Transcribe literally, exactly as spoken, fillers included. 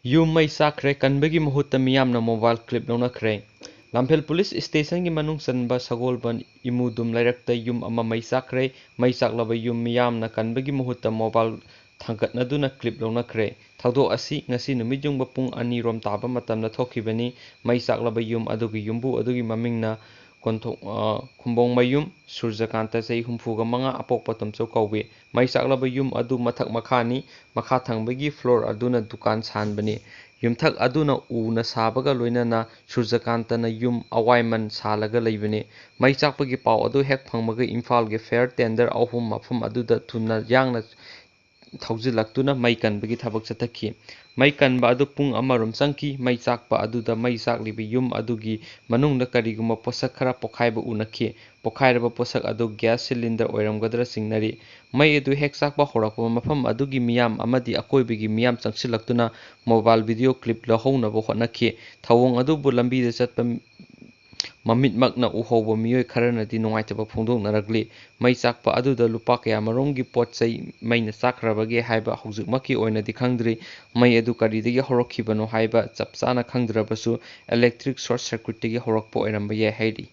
ꯌꯨꯝ ꯃꯩ ꯆꯥꯛꯈ꯭ꯔꯦ꯫ ꯀꯟꯕꯒꯤ ꯃꯍꯨꯠꯇ ꯃꯤꯌꯥꯝꯅ mobile clip ꯂꯧꯅꯈ꯭ꯔꯦ꯫ ꯂꯝꯐꯦꯜ police station ꯒꯤ ꯃꯅꯨꯡ ꯆꯟꯕ ꯁꯒꯣꯜꯕꯟ ꯏꯃꯨꯗꯨꯝ ꯂꯩꯔꯛꯇ ꯌꯨꯝ ꯑꯃ ꯃꯩ ꯆꯥꯛꯈ꯭ꯔꯦ꯫ ꯃꯩ ꯆꯥꯛꯂꯕ ꯌꯨꯝ ꯃꯤꯌꯥꯝꯅ ꯀꯟꯕꯒꯤ ꯃꯍꯨꯠꯇ mobile ꯊꯥꯡꯒꯠꯅꯗꯨꯅ clip ꯂꯧꯅꯈ꯭ꯔꯦ꯫ ꯊꯧꯗꯣꯛ ꯑꯁꯤ ꯉꯁꯤ ꯅꯨꯃꯤꯠ ꯌꯨꯡꯕ ꯄꯨꯡ ꯑꯅꯤ ꯔꯣꯝ ꯇꯥꯕ ꯃꯇꯝꯗ ꯊꯣꯛꯈꯤꯕꯅꯤ꯫ ꯃꯩ ꯆꯥꯛꯂꯕ ꯌꯨꯝ ꯑꯗꯨꯒꯤ ꯌꯨꯝꯕꯨ ꯑꯗꯨꯒꯤ ꯃꯃꯤꯡꯅ ꯀꯣꯟꯊꯣ-, ꯑ, ꯈꯨꯝꯕꯣꯡꯃꯌꯨꯝ ꯁꯨꯔꯖꯀꯥꯟꯇ, ꯆꯍꯤ ꯍꯨꯝꯐꯨꯒ ꯃꯉꯥ, ꯑꯄꯣꯛꯄ ꯇꯣꯝꯆꯧ ꯀꯧꯏ꯫ ꯃꯩ ꯆꯥꯛꯂꯕ ꯌꯨꯝ ꯑꯗꯨ ꯃꯊꯛ ꯃꯈꯥꯅꯤ꯫ ꯃꯈꯥ ꯊꯪꯕꯒꯤ floor ꯑꯗꯨꯅ ꯗꯨꯀꯥꯟ ꯁꯥꯟꯕꯅꯤ꯫ ꯌꯨꯝꯊꯛ ꯑꯗꯨꯅ ꯎꯅ ꯁꯥꯕꯒ ꯂꯣꯏꯅꯅ ꯁꯨꯔꯖꯀꯥꯟꯇꯅ ꯌꯨꯝ ꯑꯋꯥꯏꯃꯟ ꯁꯥꯜꯂꯒ ꯂꯩꯕꯅꯤ꯫ ꯃꯩ ꯆꯥꯛꯄꯒꯤ ꯄꯥꯎ ꯑꯗꯨ ꯍꯦꯛ ꯐꯪꯕꯒ ꯏꯝꯐꯥꯜꯒꯤ fire tender ꯑꯍꯨꯝ ꯃꯐꯝ ꯑꯗꯨꯗ ꯊꯨꯅ ꯌꯥꯡꯅ ꯊꯧꯖꯤꯜꯂꯛꯇꯨꯅ ꯃꯩ ꯀꯟꯕꯒꯤ ꯊꯕꯛ ꯆꯠꯊꯈꯤ꯫ ꯃꯩ ꯀꯟꯕ ꯑꯗꯨ ꯄꯨꯡ ꯑꯃꯔꯣꯝ ꯆꯪꯈꯤ꯫ ꯃꯩ ꯆꯥꯛꯄ ꯑꯗꯨꯗ ꯃꯩ ꯆꯥꯛꯂꯤꯕ ꯌꯨꯝ ꯑꯗꯨꯒꯤ ꯃꯅꯨꯡꯗ ꯀꯔꯤꯒꯨꯝꯕ ꯄꯣꯠꯁꯛ ꯈꯔ ꯄꯣꯈꯥꯏꯕ ꯎꯅꯈꯤ꯫ ꯄꯣꯈꯥꯏꯔꯕ ꯄꯣꯠꯁꯛ ꯑꯗꯨ gas cylinder ꯑꯣꯏꯔꯝꯒꯗ꯭ꯔꯥ ꯆꯤꯡꯅꯔꯤ꯫ ꯃꯩ ꯑꯗꯨ ꯍꯦꯛ ꯆꯥꯛꯄ ꯍꯧꯔꯛꯄ ꯃꯐꯝ ꯑꯗꯨꯒꯤ ꯃꯤꯌꯥꯝ ꯑꯃꯗꯤ ꯑꯀꯣꯏꯕꯒꯤ ꯃꯤꯌꯥꯝ ꯆꯪꯁꯤꯜꯂꯛꯇꯨꯅ mobile video clip ꯂꯧꯍꯧꯅꯕ ꯍꯣꯠꯅꯈꯤ꯫ ꯊꯧꯑꯣꯡ ꯑꯗꯨꯕꯨ ꯂꯝꯕꯤꯗ ꯆꯠꯄ ꯃꯃꯤꯠꯃꯛꯅ ꯎꯍꯧꯕ ꯃꯤꯑꯣꯏ ꯈꯔꯅꯗꯤ ꯅꯨꯡꯉꯥꯏꯇꯕ ꯐꯣꯡꯗꯣꯛꯅꯔꯛꯂꯤ꯫ ꯃꯩ ꯆꯥꯛꯄ ꯑꯗꯨꯗ ꯂꯨꯄꯥ ꯀꯌꯥꯃꯔꯣꯝꯒꯤ ꯄꯣꯠ ꯆꯩ ꯃꯩꯅ ꯆꯥꯛꯈ꯭ꯔꯕꯒꯦ ꯍꯥꯏꯕ ꯍꯧꯖꯤꯛꯃꯛꯀꯤ ꯑꯣꯏꯅꯗꯤ ꯈꯪꯗ꯭ꯔꯤ꯫ ꯃꯩ ꯑꯗꯨ ꯀꯔꯤꯗꯒꯤ ꯍꯧꯔꯛꯈꯤꯕꯅꯣ ꯍꯥꯏꯕ ꯆꯞ ꯆꯥꯅ ꯈꯪꯗ꯭ꯔꯕꯁꯨ, electric short circuit ꯇꯒꯤ ꯍꯧꯔꯛꯄ ꯑꯣꯏꯔꯝꯕ ꯌꯥꯏ ꯍꯥꯏꯔꯤ꯫